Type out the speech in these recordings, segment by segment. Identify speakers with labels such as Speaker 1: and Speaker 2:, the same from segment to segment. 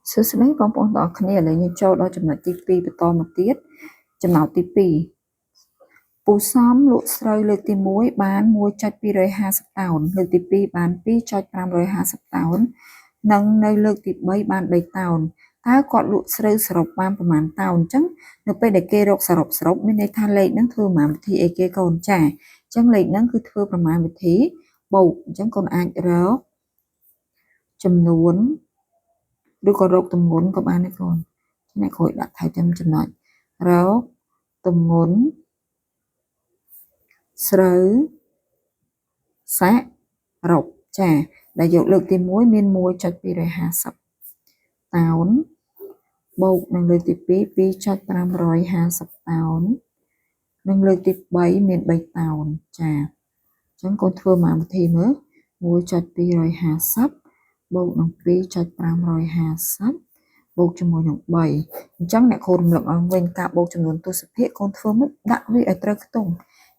Speaker 1: សួស្តីបងប្អូនទាំងអស់គ្នាឥឡូវយើងចូលដល់ចំណុចទី2បន្តមកទៀតចំណោទទី2ពូសំលក់ស្រូវលើកទី1បាន1.250តោនលើកទី2បាន2.550តោននិងនៅលើកទី3បាន3តោនតើគាត់លក់ស្រូវសរុបបានប្រមាណតោនអញ្ចឹងនៅពេលដែលគេរកសរុបសរុបមានន័យថាលេខហ្នឹងធ្វើប្រមាណវិធីអីគេកូនចាអញ្ចឹងលេខហ្នឹងគឺធ្វើប្រមាណវិធីបូកអញ្ចឹងកូនអាចរកចំនួនឬក៏រកទម្ងន់ក៏បានដែរកូនអ្នកក្រួយដាក់ថែមចំណុចរកទម្ងន់ស្រូវសរុបចាដែលយកលើកទី1មាន1.250តោនបូកនឹងលើកទី2 2.550តោននិងលើកទី3មាន3តោនចាអញ្ចឹងកូនធ្វើមកវិធីមើល1.250បូកនឹង2.550បូកជាមួយនឹង3អញ្ចឹងអ្នកគ្រូរំលឹកឡើងវិញការបូកចំនួនទសភាគកូនធ្វើមិនដាក់វាឲ្យត្រូវខ្ទង់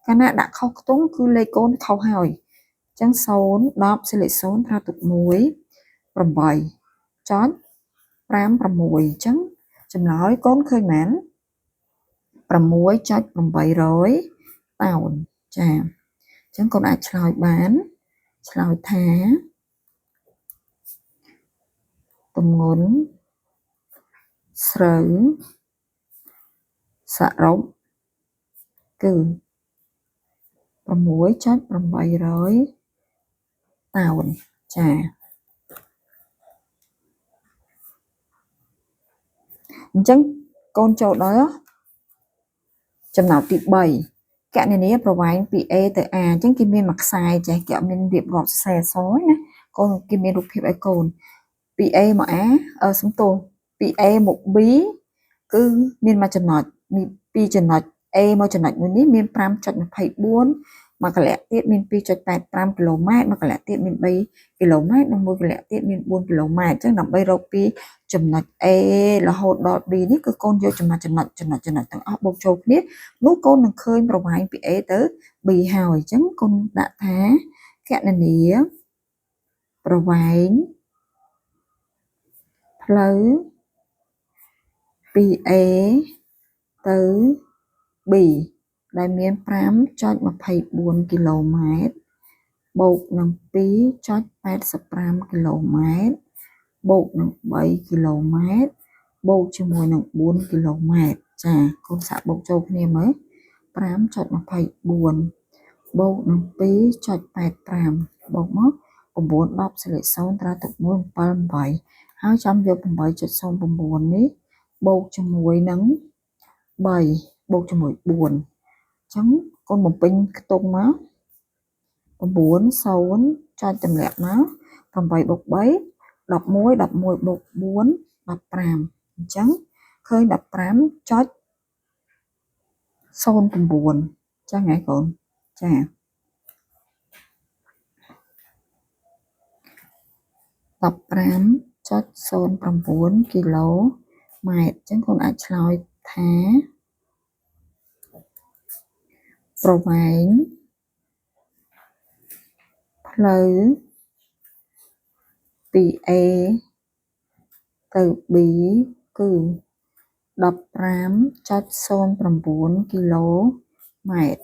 Speaker 1: កាលណាដាក់ខុសខ្ទង់គឺលេខកូនខុសហើយអញ្ចឹង0 10សេលេខ0ត្រាទុក1 8ចុច5 6អញ្ចឹងចម្លើយកូនឃើញមែន6.800តោនចាអញ្ចឹងកូនអាចឆ្លើយបានឆ្លើយថាទម្ងន់ស្រូវសរុបគឺ6.800តោនចាអញ្ចឹងកូនចូលដល់ចំណោទទី3កណនាប្រវែងពី A ទៅ A អញ្ចឹងគេមានមួយខ្សែចេះគេអត់មានរៀបរាប់សរសេរអក្សរណាកូនគេមានរូបភាពឲ្យកូនពី A មក A សំទោសពី A មក B គឺមានមួយចំណុចមានពីរចំណុច A មកចំណុចមួយនេះមាន5.24មួយកលៈទៀតមាន2.85គីឡូម៉ែត្រមួយកលៈទៀតមាន3គីឡូម៉ែត្រនិងមួយកលៈទៀតមាន4គីឡូម៉ែត្រអញ្ចឹងដើម្បីរកពីចំណុច A រហូតដល់ B នេះគឺកូនយកចំណុចចំណុចចំណុចចំណុចទាំងអស់បូកចូលគ្នានោះកូននឹងឃើញប្រវែងពី A ទៅ B ហើយអញ្ចឹងកូនដាក់ថាកណនាប្រវែងផ្លូវពី A ទៅ B ដែលមាន5.24គីឡូម៉ែត្របូកនឹង2.85គីឡូម៉ែត្របូកនឹង3គីឡូម៉ែត្របូកជាមួយនឹង4គីឡូម៉ែត្រចាកូនសាកបូកចូលគ្នាមើល5.24បូកនឹង2.85បូកមក9 10សេលេខ0ត្រាទុក1 7 8ហើយចាំយក8.09នេះបូកជាមួយនឹង3បូកជាមួយ4អញ្ចឹងកូនបំពេញខ្ទង់មក9 0ចុចទម្លាក់មក8បូក3 11 11បូក4 15អញ្ចឹងឃើញ15.09ចឹងហ៎កូនចា15.09គីឡូម៉ែត្រអញ្ចឹងកូនអាចឆ្លើយថាប្រវែងផ្លូវពី A ទៅ B គឺ15.09គីឡូម៉ែត្រ